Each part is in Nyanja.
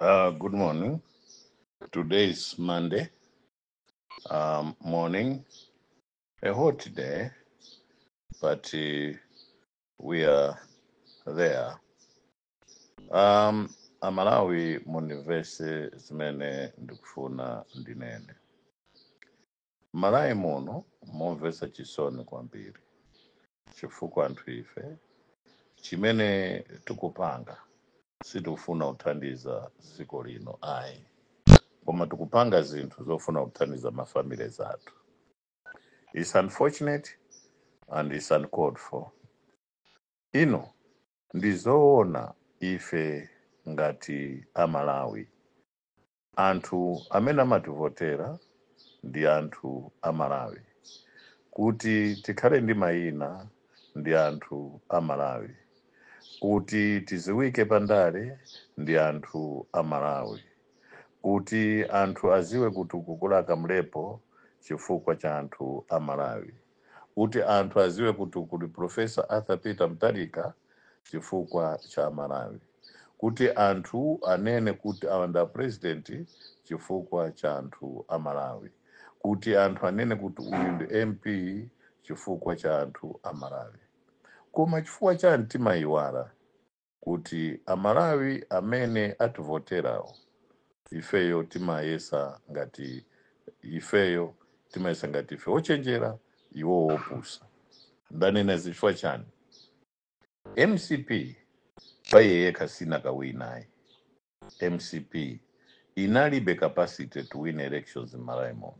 Good morning. Today is Monday morning, a hot day, but we are there. Amalawi, mundimvese zimene ndikufuna ndinene. Malawi muno momvesa chisoni kwambiri, chifukwa anthu ife chimene tikupanga sitikufuna kuthandiza dziko lino ayi, koma tikupanga zinthu zofuna kuthandiza mafamilies athu. It's unfortunate and it's uncalled for. Ino ndizoona, ife ngati Amalawi, anthu amene amativotera ndi anthu Amalawi, kuti tikhale ndi mayina ndi anthu Amalawi, kuti tiziwike pandale ndi anthu Amalawi, kuti anthu aziwe kuti ukukulaka mlepo chifukwa cha anthu Amalawi, kuti anthu aziwe kuti kuli Professor Arthur Peter Mutharika chifukwa cha Amalawi, kuti anthu anene kuti awa ndi president chifukwa cha anthu Amalawi, kuti anthu anene kuti uyu ndi MP chifukwa cha anthu Amalawi. Koma chifukwa chani timayiwala kuti Amalawi amene ativoterawo, ifeyo timayesa ngati ife ochenjera, iwo wopusa? Ndanena chifukwa chani? MCP paiye yekha sinakawinayi. MCP inalibe capacity to win elections in Malawi muno.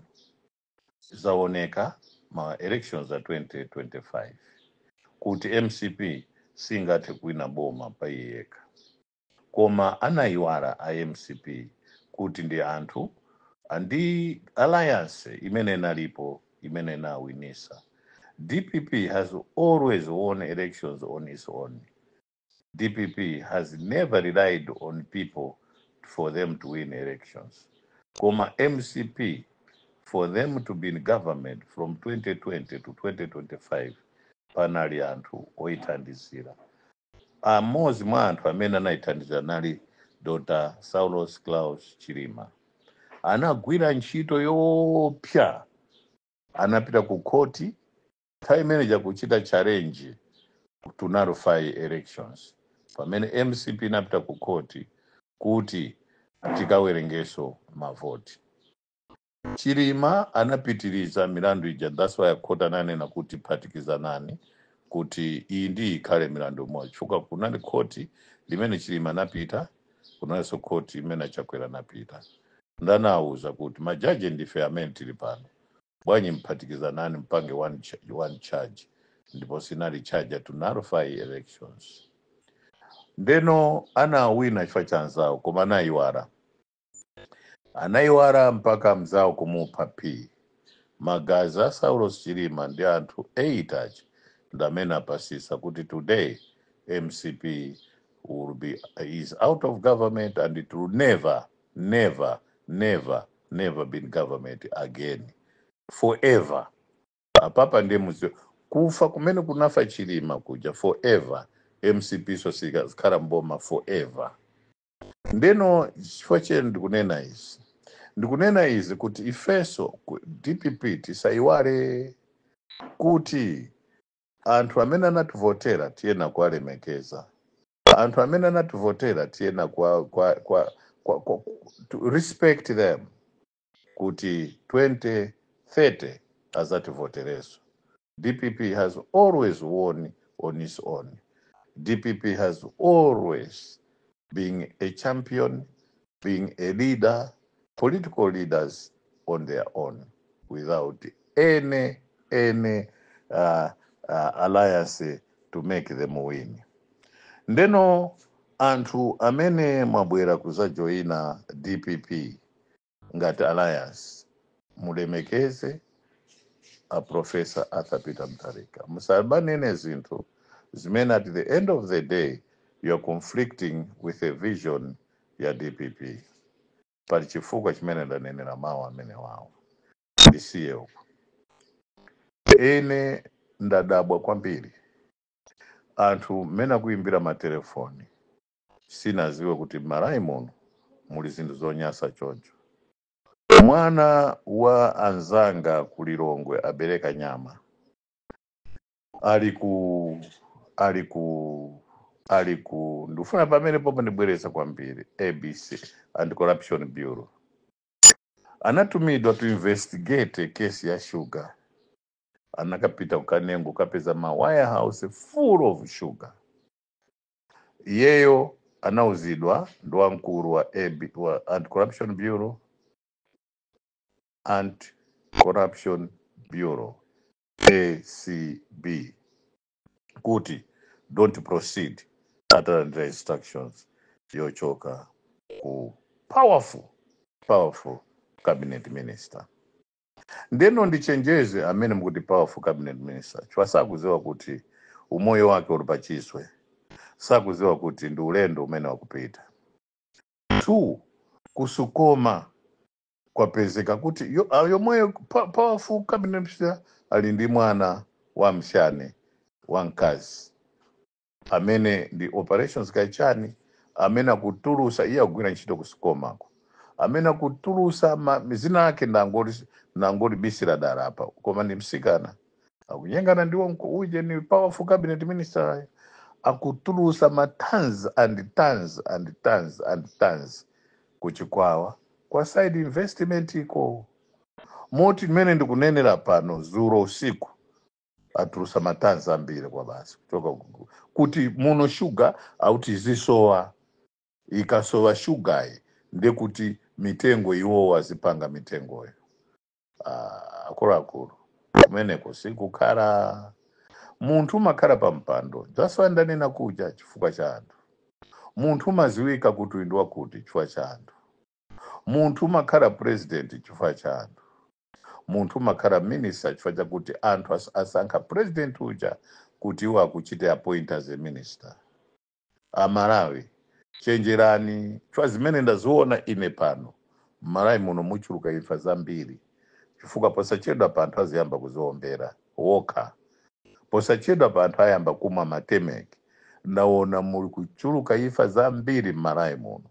Zaoneka ma elections a 2025 kuti MCP singathe kuwina boma paiye yekha, koma anayiwala a MCP kuti ndi anthu ndi alliance imene inalipo imene inawinisa. DPP has always won elections on its own. DPP has never relied on people for them to win elections. Koma MCP, for them to be in government from 2020 to 2025, panali anthu oyithandizira. Amodzi mwa anthu amene anayithandizira nali Dr. Saulos Klaus Chilima. Anagwira ntchito yopsa, anapita ku khoti nthawi imeneja kuchita challenge to nullify elections, pamene MCP inapita ku khoti kuti tikawerengeso mavoti. Chilima anapitiriza milandu ija. That's why court ananena kuti phatikizanani kuti iyi ndi ikhale milandu imodzi, chifukwa kunali khoti limene Chilima anapita, kunalinso khoti imene Chakwera anapita. Ndanawuza kuti majaji ndife amene tili pano, bwanji mphatikizanani mpange one charge? Ndipo sinali charge to nullify elections. Ndeno anawina chifukwa cha anzawo, koma anayiwala mpaka mzawo kumupha p magazi a Saulos Chilima ndi anthu 8 aja ndi amene apasisa kuti today MCP will be is out of government and it will never, never, never, never be in government again forever. Apapa ndiye muziwe kufa kumene kunafa Chilima kuja, forever MCP so sikhala mboma forever. Ndeno chifukwa cheni ndikunena izi? Ndikunena izi kuti ifenso ku DPP tisayiwale kuti anthu amene anativotera tiyena kuwalemekeza, anthu amene anativotera tiyena kwa to respect them kuti 2030 azativotereso. DPP has always won on its own. DPP has always been a champion, being a leader, political leaders on their own without any alliance to make them win. Ndeno anthu amene mwabwera kuzajoyina DPP ngati alliance, mulemekeze a Professor Arthur Peter Mutharika. Musabanene zinthu zimene at the end of the day you are conflicting with a vision ya DPP. Pali chifukwa chimene ndanenera mawu amene wawo. Ndisiye uko. Ine ndadabwa kwambiri anthu mmene akuimbira matelefoni. Sinaziwe kuti m'Malawi muno Muli zinthu zonyasa choncho. Mwana wa anzanga ku Lilongwe abereka nyama, ali ku ndikufuna pamene popo ndibwereza kwambiri. ABC, Anti-Corruption Bureau, anatumidwa to investigate kesi ya sugar. Anakapita kukanengo, kapeza ma warehouse full of sugar. Iyeyo anauzidwa ndi wamkulu wa AB, wa Anti-Corruption Bureau, Anti-Corruption Bureau, ACB, kuti don't proceed, atalandira instructions yochoka ku powerful, powerful cabinet minister. Ndeno ndichenjeze amene mukuti powerful cabinet minister, chifukwa sakuziwa kuti umoyo wake uli pachiswe, sakuziwa kuti ndi ulendo umene wakupita. Two, ku Sucoma kwapezeka kuti yomweyo powerful cabinet minister ali ndi mwana wa mshane wa mkazi amene ndi operations kaichani, amene akutulusa, iye akugwira ntchito ku Sucomako, amene akutulusa zina ake ndangoti bisira dala apa, koma ndi msikana akunyengana ndiwo uje ni powerful cabinet minister, akutulusa ma tons and tons and tons and tons kuchikwawa kwa side investment iko. Moti mmene ndikunenera pano, zulo usiku atulusa ma tons ambiri kwa basi kuchoka kuti muno shuga auti zisowa. Ikasowa shugayi, ndekuti mitengo iwowo azipanga mitengoyo. Ah, akuluakulu, kumeneko sikukhala munthu umakhala pa mpando. That's why ndanena kuja, chifukwa cha anthu. Munthu umaziwika kuti uyu ndi wakuti chifukwa cha anthu. Munthu umakhala president chifukwa cha anthu. Munthu umakhala minister chifukwa chakuti anthu asankha president uja kuti iwo akuchite appoint as a minister. Amalawi, chenjerani, chifukwa zimene ndaziona ine pano mmalawi muno, muchuluka imfa zambiri, chifukwa posachedwa pa anthu aziyamba kuziombera wokha, posachedwa pa anthu ayamba kumwa matemeki. Ndaona muli kuchuluka imfa zambiri mmalawi muno,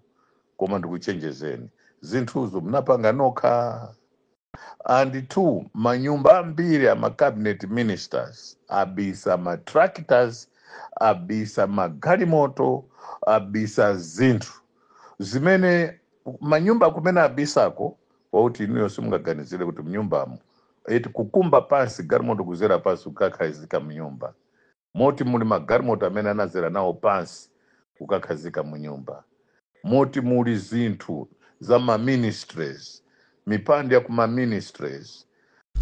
koma ndikuchenjezeni, zinthuzo mnapanga nokha. And two, manyumba ambiri ama cabinet ministers abisa ma tractors, abisa magalimoto, abisa zinthu zimene manyumba kumene abisako, wakuti inuyo simungaganizire kuti mnyumbamo eti kukumba pansi galimoto, kuzera pansi kukakhazika mnyumba. Moti muli magalimoto amene anazera nawo pansi kukakhazika munyumba. Moti muli zinthu za ma ministries, mipando ya kuma ministries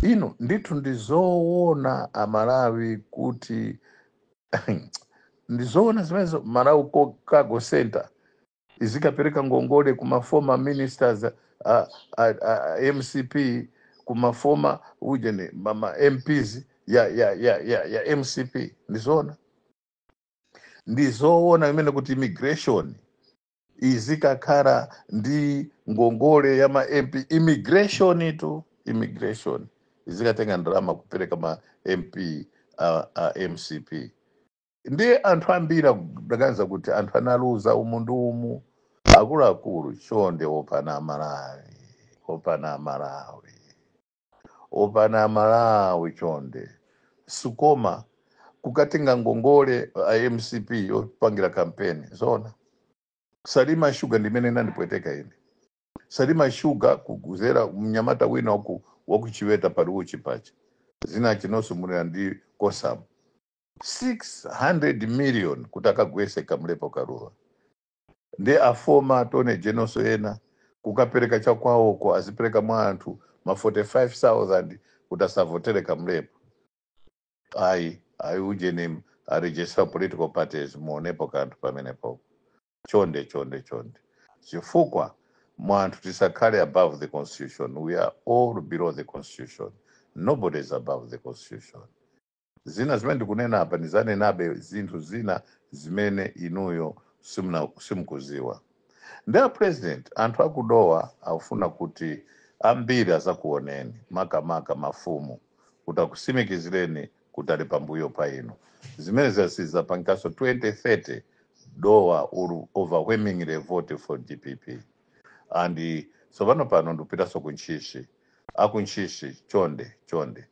ino. Ndithu ndizoona, Amalawi, kuti ndizoona zimenezo. Malawi Cargo Center izikapereka ngongole kuma former ministers a MCP, kuma former ujene mama MPs ya MCP. Ndizoona, ndizoona imene kuti immigration izikakhala ndi ngongole ya ma MP. Immigration itu, immigration izikatenga ndalama kupereka ma MP a MCP. Ndiye anthu ambiri akuganiza kuti anthu analuza umu ndi umu. Akuluakulu, chonde, opana Amalawi, opana Amalawi, opana Amalawi, chonde. Sucoma kukatenga ngongole a MCP yopangira kampeni, zona? Salima Sugar ndimene inandipweteka ine. Salima Sugar kuzera mnyamata wina wakuchiweta pali uchi pacha, zina chinosumulira ndi Kosamu, 600 million kuti akagwese Kamlepo Kalua. Ndi a former attorney general ena kukapereka chakwawoko, azipereka mwa anthu ma 45,000 kuti asavotere Kamlepo. Ayi, ayi, ujeni a register political parties, muonepo kanthu pamenepo. Chonde, chonde, chonde, chifukwa mwanthu tisakhale above the constitution. We are all below the constitution. Nobody is above the constitution. Zina zimene ndikunena apa, ndizanenabe zinthu zina zimene inuyo simukuziwa. Ndi a president, anthu akudowa akufuna kuti ambiri azakuoneni, makamaka mafumu, kuti akusimikizireni kuti ali pambuyo pa inu. Zimene zasizapangikanso 2030, Dowa will overwhelmingly vote for DPP. And tsopano pano ndikupitanso ku Ntchisi. Aku Ntchisi, chonde chonde,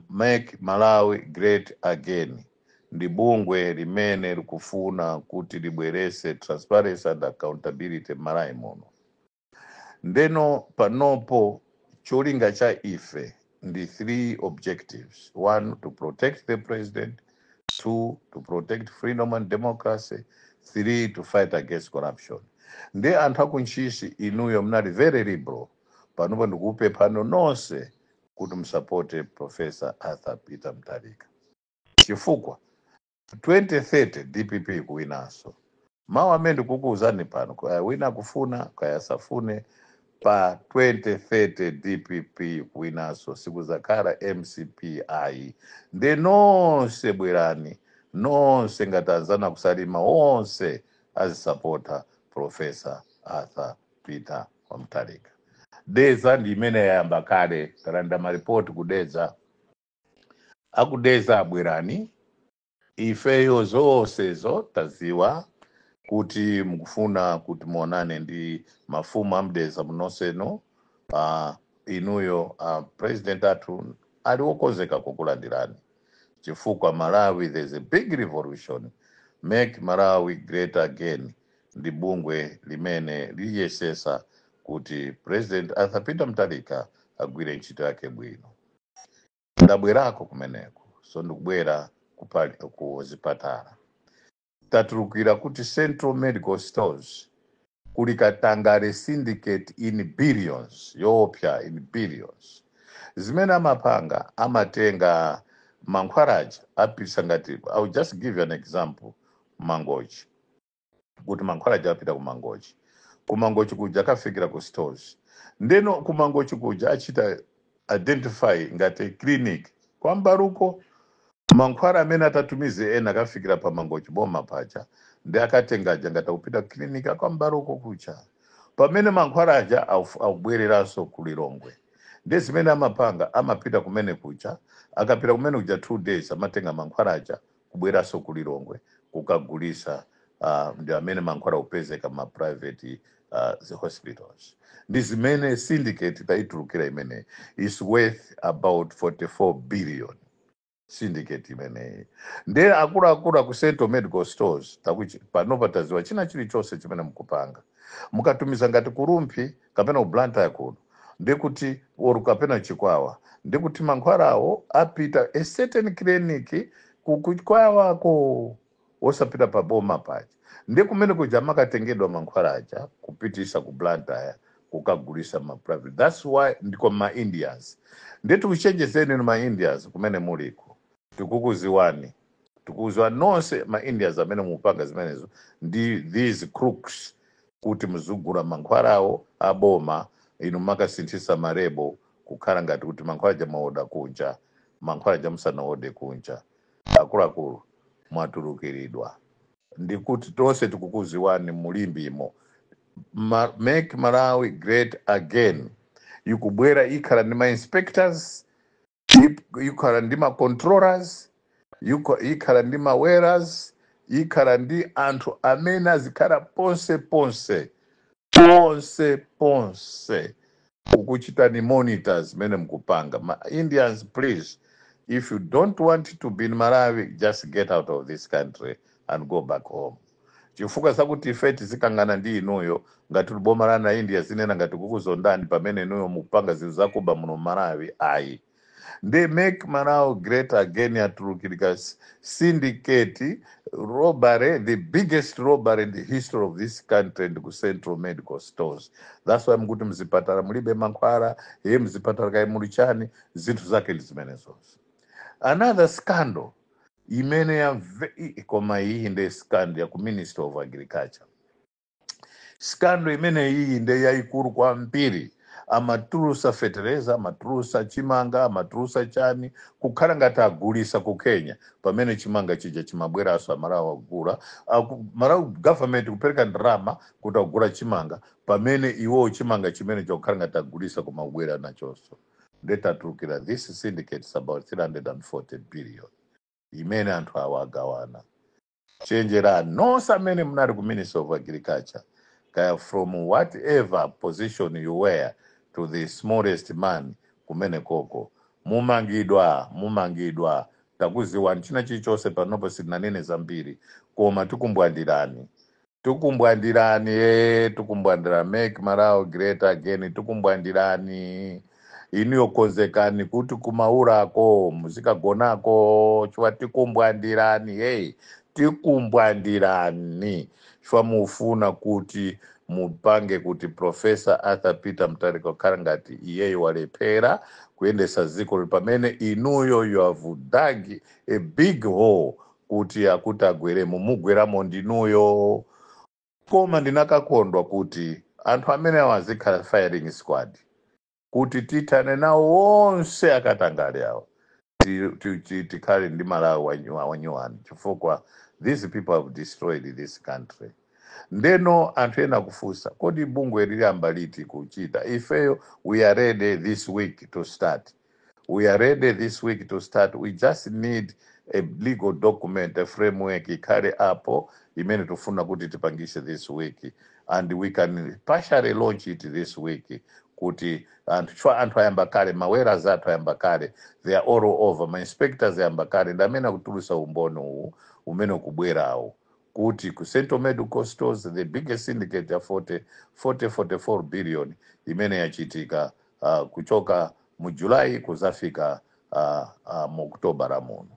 Make Malawi Great Again ndi bungwe limene likufuna kuti libwerese transparency and accountability m'Malawi muno. Ndeno panopo cholinga cha ife ndi three objectives: one, to protect the president; two, to protect freedom and democracy; three, to fight against corruption. Ndi anthu aku Ntchisi, inuyo mnali very liberal. Panopo ndikupemphani nonse kuti musapote Professor Arthur Peter Mutharika, chifukwa 2030 DPP kuwinanso. Mawu amene ndikukuwuzani pano, kaya wina akufuna kaya asafune, pa 2030 DPP kuwinanso, sikuzakhala MCP ayi. Nde nonse bwerani nonse, ngati anzana kusalima onse azisapota Professor Arthur Peter Mutharika. Dedza ndi imene yayamba kale, talanda maripoti kudedza. Akudedza, abwerani. Ifeyo zonsezo taziwa kuti mukufuna kuti muonane ndi mafumu amdedza munonseno. Inuyo, president athu ali wokonzeka kukulandirani, chifukwa Malawi, there's a big revolution. Make Malawi Great Again ndi bungwe limene liyesesa kuti President Arthur Peter Mutharika agwire ntchito yake bwino. Ndabwerako kumeneko, so ndikubwera ku zipatala. Tatulukira kuti Central Medical Stores kuli katangale syndicate in billions, yoopsa, in billions. Zimene amapanga, amatenga mankhwalaja apisa ngati, I will just give you an example, Mangochi, kuti mankhwalaja apita ku Mangochi, kumangochi kuja akafikira ku stores. Ndeno kumangochi kuja achita identify ngati clinic kwambaruko. Mankhwala amene atatumize ena akafikira pa Mangochi boma paja, ndi akatengaja ngati akupita clinic akwambaruko kucha, pamene mankhwala aja akubwereranso ku Lilongwe. Ndi zimene amapanga, amapita kumene kucha, akapita kumene kuja 2 days, amatenga mankhwala aja kubweranso ku Lilongwe kukagulisa. Ndi amene mankhwala kupezeka ma private the hospitals. Ndi zimene syndicate taitulukira imene is worth about 44 billion, syndicate imeneyi. Ndiye akuluakulu aku Central Medical Stores, panopa taziwa china chilichonse chimene mukupanga. Mukatumiza ngati ku Rumphi kapena ku Blantyre kuno, ndikuti or kapena Chikwawa, ndikuti mankhwalawo apita a certain clinic kuchikwawako, osapita pa boma paja. Ndi kumene kuja makatengedwa mankhwala aja kupitisa ku Blantyre kukagulisa ma private. That's why ndiko ma Indians. Ndeti kuchenjezeni inu ma Indians kumene muliko, tikukuziwani, tikukuziwa nonse ma Indians amene mupanga zimenezo ndi these crooks, kuti muzigula mankhwalawo aboma, inu makasinthisa ma label kukhala ngati kuti mankhwala jamaoda kunja, mankhwala jamusanaode kunja. Akuluakulu, mwatulukiridwa. Ndikuti tonse tikukuziwani mulimbimo. Make Malawi Great Again ikubwera, ikhala ndi ma inspectors, ikhala ndi ma controllers, ikhala ndi ma wearers, ikhala ndi anthu amene azikhala ponse ponse ponse ponse ukuchitani monitors zimene mukupanga. Ma Indians, please, if you don't want to be in Malawi, just get out of this country and go back home, chifukwa zakuti ife tizikangana ndi inuyo ngati boma la na India zinena ngati kukuzondani pamene inuyo mukupanga zinthu zakuba muno Malawi, ayi. Ndi Make Malawi Great Again yatulukirika syndicate robbery, the biggest robbery in the history of this country, ndi ku Central Medical Stores. That's why mkuti mzipatala mulibe mankhwala, ye mzipatala kayi muli chani, zinthu zake ndi zimenezonso. Another scandal imene ya koma iyi ndi scandal ya ku Ministry of Agriculture. Scandal imene iyi ndi yayikulu kwambiri. Amatulusa fetereza, amatulusa chimanga, amatulusa chani, kukhala ngati agulisa ku Kenya, pamene chimanga chija chimabweranso Amalawi agula. Malawi government kupereka ndalama kuti agula chimanga, pamene iwo chimanga chimene chakukhala ngati agulisa koma kubwera nachonso. Ndetatulukira this syndicate is about 340 billion imene anthu awa agawana. Chenjerani nonse amene munali ku Ministry of Agriculture. Kaya from whatever position you were to the smallest man kumene koko, mumangidwa, mumangidwa. Takuziwani china chilichonse. Panopo sitinanene zambiri, koma tikumbwandirani, tikumbwandirani, tikumbwandira. Make Malawi great again. Tikumbwandirani inuyo. Konzekani kuti kumaurako muzikagonako, chifukwa tikumbwandirani. Hey, tikumbwandirani chifukwa mufuna kuti mupange kuti Professor Arthur Peter Mutharika kukhala ngati iyeyo walephera kuyendesa dziko, pamene inuyo you have dug a big hole kuti akuti agweremo. Mugweramo ndinuyo. Koma ndinakakondwa kuti anthu amene awo azikhala firing squad, kuti tithane nawo onse akatangale awo, tikhale ndi Malawi wanyuwani, chifukwa these people have destroyed this country. Ndeno anthu ena kufunsa, kodi bungwe liliyamba liti kuchita? Ifeyo we are ready this week to start. We are ready this week to start. We just need a legal document, a framework ikhale apo imene tifuna kuti tipangise this week, and we can partially launch it this week, kuti anthu, chifukwa anthu ayamba kale, mawera athu ayamba kale, they are all over, ma inspectors ayamba kale, ndi amene akutulutsa umboni uwu umene ukubwerawo kuti ku Central Medical Stores, the biggest syndicate ya 40 40 44 billion imene yachitika kuchoka mu July kuzafika mu October muno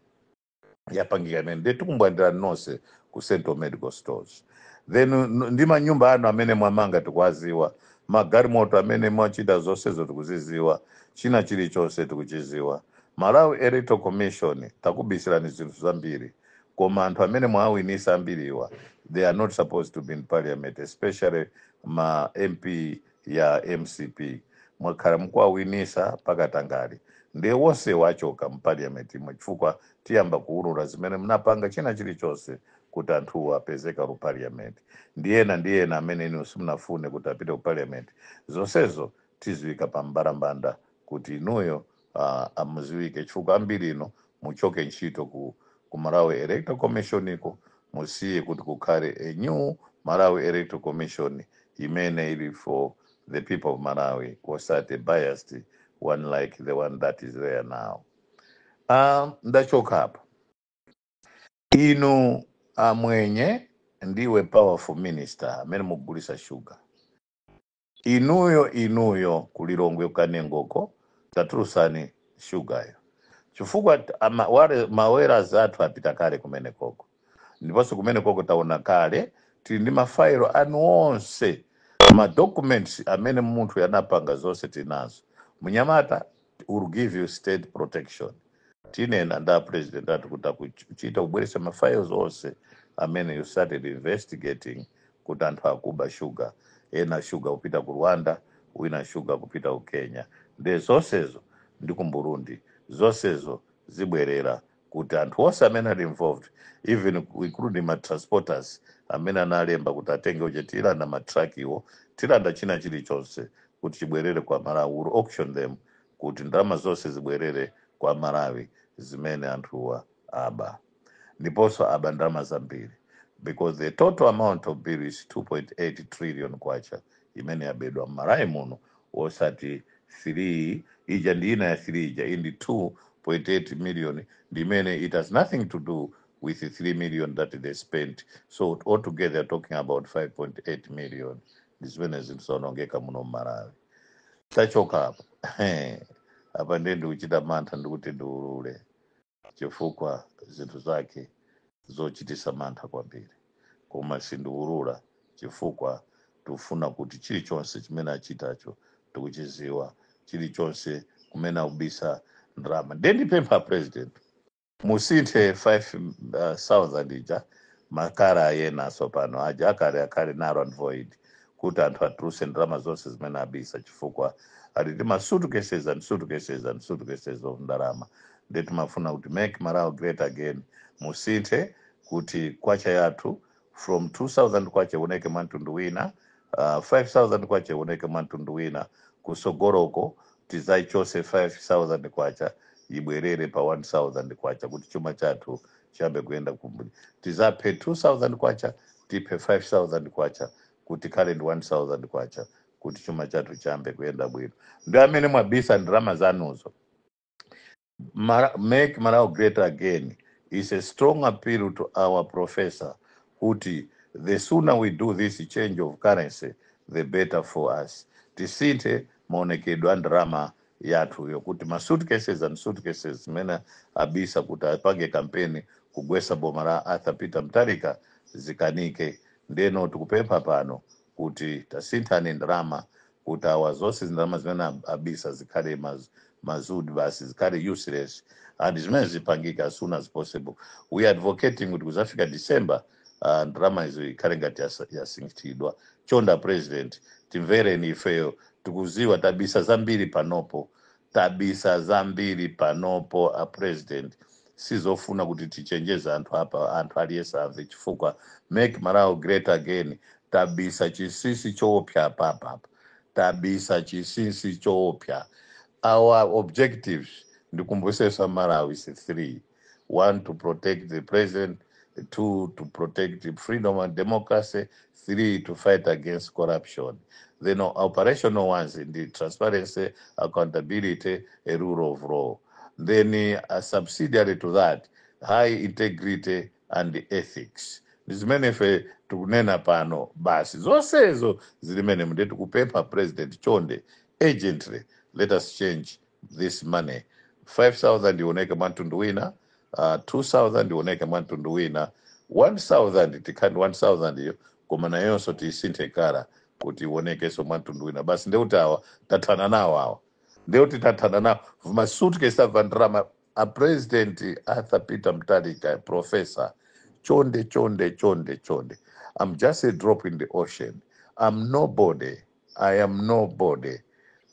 yapangika imene. Ndiye tikumbwandira nonse ku Central Medical Stores. Then ndi manyumba anu amene mwamanga tikuwaziwa, magalimoto amene mwachita, zonsezo tikuziziwa, china chilichonse tikuchiziwa. Malawi Electoral Commission, takubisirani zinthu zambiri, koma anthu amene mwawinisa ambiriwa, they are not supposed to be in parliament, especially ma MP ya MCP. Mwakhala mukuwawinisa pakatangale, ndiye wonse wachoka mu parliament imwe, chifukwa tiyamba kuwulula zimene mnapanga, china chilichonse, kuti anthuwo apezeka ku parliament. Ndiyena ndiyena amene inu simunafune kuti apite ku parliament, zonsezo tiziwika pa mbalambanda kuti inuyo amuziwike, chifukwa ambiri ino muchoke ntchito ku Malawi Electoral Commission iko, musiye kuti kukhale a new Malawi Electoral Commission imene ili for the people of Malawi, osati biased one like the one that is there now. Ndachoka apo. Inu amwenye, ndiwe powerful minister amene mukugulisa sugar, inuyo, inuyo kulilongwe kanengoko, tatulusani shugayo, chifukwa mawerazi athu apita kale kumene koko, ndiponso kumene koko taona kale, tili ndi mafailo anu onse, ma documents amene munthu yanapanga, zonse tinazo. Munyamata will give you state protection. Tinena nda president ati kuti akuchita kubweresa ma files onse amene you started investigating kuti anthu akuba sugar, ena sugar kupita ku Rwanda, wina sugar kupita ku Kenya, nde zonsezo ndi ku Burundi, zonsezo zibwerera kuti anthu onse amene ali involved, even including ma transporters amene analemba kuti atenge uche, tilanda matrakiwo, tilanda china chilichonse kuti chibwerere kwa Malawi. Will auction them kuti ndalama zonse zibwerere kwa Malawi zimene anthuwa aba. Ndiponso aba ndalama zambiri, because the total amount of bill is 2.8 trillion kwacha imene yabedwa m'Malawi muno, osati 3 ija. Ndi ina ya 3 ija, iyi ndi 2.8 million, ndi imene it has nothing to do with the 3 million that they spent. So altogether they're talking about 5.8 million, ndi zimene zinthu zaonongeka muno m'Malawi. Tachoka apo. Apa ndiye ndikuchita mantha ndikuti ndiulule, chifukwa zinthu zake zochitisa mantha kwambiri, koma sindiulula chifukwa tikufuna kuti chilichonse chimene achitacho tikuchiziwa, chilichonse kumene akubisa ndalama. Ndiye ndipempha president, musinthe 5000 ija, makara ayenaso pano aja akale akhale null and void, kuti anthu atuluse ndalama zonse zimene abisa, chifukwa ali ndi ma suitcases and suitcases and suitcases of ndalama. Ndiye timafuna kuti make Malawi great again, musinthe kuti kwacha yathu from 2000 kwacha ioneke mwamtundu wina, 5000 kwacha ioneke mwamtundu wina. Kusogoloko tizayichose 5000 kwacha, ibwerere pa 1000 kwacha, kuti chuma chathu chiyambe kuyenda. Kumbi tizaphe 2000 kwacha, tiphe 5000 kwacha, kuti chuma chathu chiyambe kuyenda. Kuti khale ndi 1000 kwacha kuti chuma chathu chambe kuyenda bwino. Ndi amene mwabisa ndalama zanuzo. Make Malawi Great Again is a strong appeal to our professor kuti the sooner we do this change of currency, the better for us. Tisinthe maonekedwe a ndalama yathu yokuti ma suitcases and suitcases zimene abisa kuti apange kampeni kugwesa boma la Arthur Peter Mutharika zikanike. Ndeno tikupempha pano kuti tasinthani ndalama kuti awa zonse ndalama zimene abisa zikhale mazudi basi, zikhale useless, and zimene zipangika as soon as possible. We are advocating kuti kuzafika December, ndalama izo ikhale ngati yasinthidwa. Chonde President, timvereni ifeyo. Tikuziwa tabisa zambiri panopo, tabisa zambiri panopo, a President. Sizofuna kuti tichenjeze anthu apa, anthu aliyense amve, chifukwa Make Malawi Great Again tabisa chinsinsi choopsa apapapa, tabisa chinsinsi choopsa. Our objectives, ndikumbusesa Malawi, is three: one, to protect the president; two, to protect the freedom and democracy; three, to fight against corruption. Then operational ones in the transparency, accountability, a rule of law. Then subsidiary to that, high integrity and ethics. Ndi zimene ife tikunena pano basi, zonsezo zilimene mnde tikupempha President, chonde, urgently, let us change this money. 5000 ioneke mwa mtundu wina, 2000 ioneke mwa mtundu wina, 1000 tikhani 1000 iyo, koma nayonso tiyisinthe colour kuti ionekenso mwa mtundu wina basi. Ndekuti awa tathana nawo, awa ndekuti tathana nawo. Masuitcase a ndalama a President Arthur Peter Mutharika, Professor, chonde, chonde, chonde, chonde. I'm just a drop in the ocean. I'm nobody. I am nobody.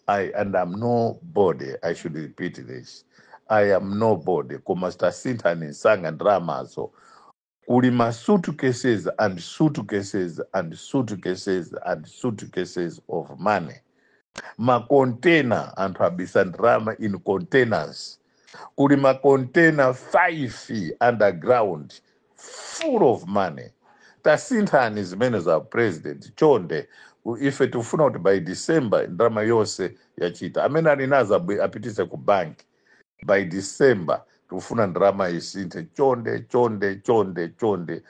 I and I'm nobody. I should repeat this. I am nobody. Koma tasinthani msanga ndalamazo. Kuli ma suitcases and suitcases and suitcases and suitcases of money. Makontena, anthu abisa ndalama in containers. Kuli makontena 5 underground full of money. Tasinthani zimene za, President, chonde. Ife tikufuna kuti by December ndalama yonse yachita. Amene ali nazo apitise ku bank. By December tikufuna ndalama isinthe. Chonde, chonde, chonde, chonde,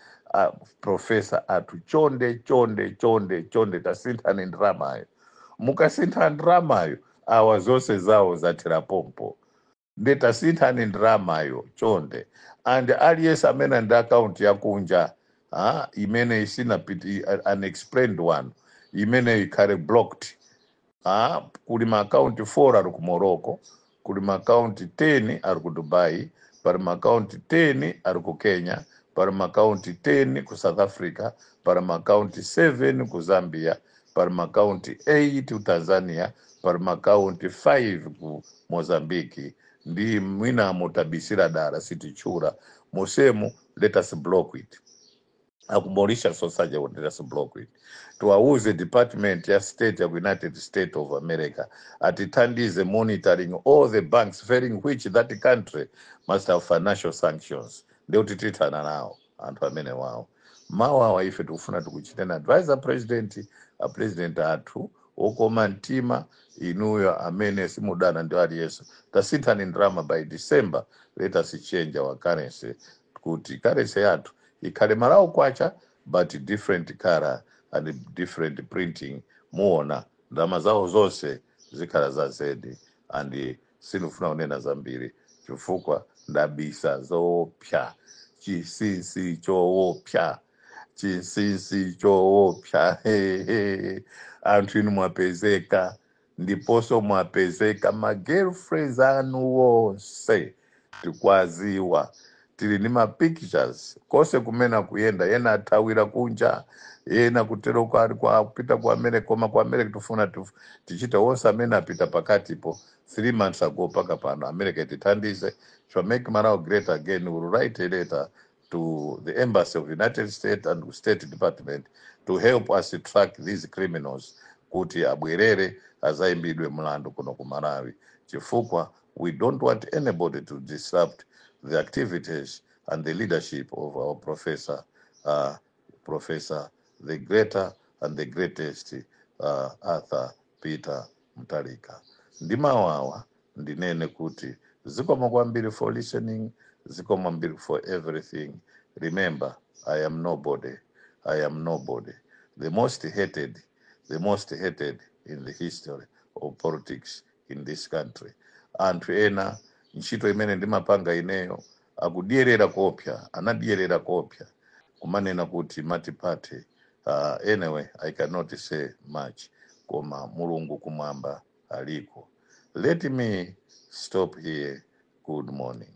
Professor athu, chonde, chonde, chonde, chonde, tasinthani ndalamayo. Mukasintha ndalamayo, awa zonse zawo zathera pompo. Nde tasinthani ndalamayo, chonde. And aliyense amene ndi akaunti yakunja, imene isinapiti, unexplained one, imene ikhale blocked. Kuli maakaunti 4 ari ku Morocco, kuli maakaunti 10 ari ku Dubai, pali maakaunti 10 ari ku Kenya, pali maakaunti 10 ku South Africa, pali maakaunti 7 ku Zambia, pali maakaunti 8 ku Tanzania, pali maakaunti 5 ku Mozambique, ndi mwina mutabisira dara sitichura musemu. Let us block it. Aku Mauritius osaja, let us block it. Tiwauze Department ya State ya United States of America atithandize monitoring all the banks, failing which that country must have financial sanctions. Ndekuti tithana nawo anthu amene wawo mawu awa. Ife tikufuna tikuchiteni advisor, President, a President athu okoma mtima, inuyo amene simudana ndi aliyense, tasinthani ndalama. By December, let us change our currency kuti currency yathu ikhale Malawi kwacha, but different color and different printing. Muona ndalama zawo zonse zikhala za zedi. And sindifuna kunena zambiri chifukwa ndabisa zoopsa, chinsinsi choopsa, chinsinsi choopsa. Anthu inu mwapezeka, ndiponso mwapezeka ma girlfriends anu wonse tikwaziwa, tili ndi ma pictures konse kumene akuyenda. Yena athawira kunja, yena kutero kwali kwa kupita ku America. Koma ku America tifuna tichite wonse amene apita pakatipo 3 months ago paka pano. America itithandize. To Make Malawi Great Again will write a letter to the Embassy of United States and State Department to help us track these criminals kuti abwerere azayimbidwe mlandu kuno ku Malawi, chifukwa we don't want anybody to disrupt the activities and the leadership of our professor, Professor the greater and the greatest. and the greatest Arthur Peter Mutharika. Ndi mawu awa ndinene kuti zikomo kwambiri for listening, zikomo kwambiri for everything. Remember, I am nobody, I am nobody, the most hated, the most hated in the history of politics in this country. Anthu ena ntchito imene ndimapanga ineyo akudyerera kopya, anadyerera kopya kumanena kuti multiparty. Anyway, I cannot say much, koma Mulungu kumwamba aliko. Let me stop here. Good morning.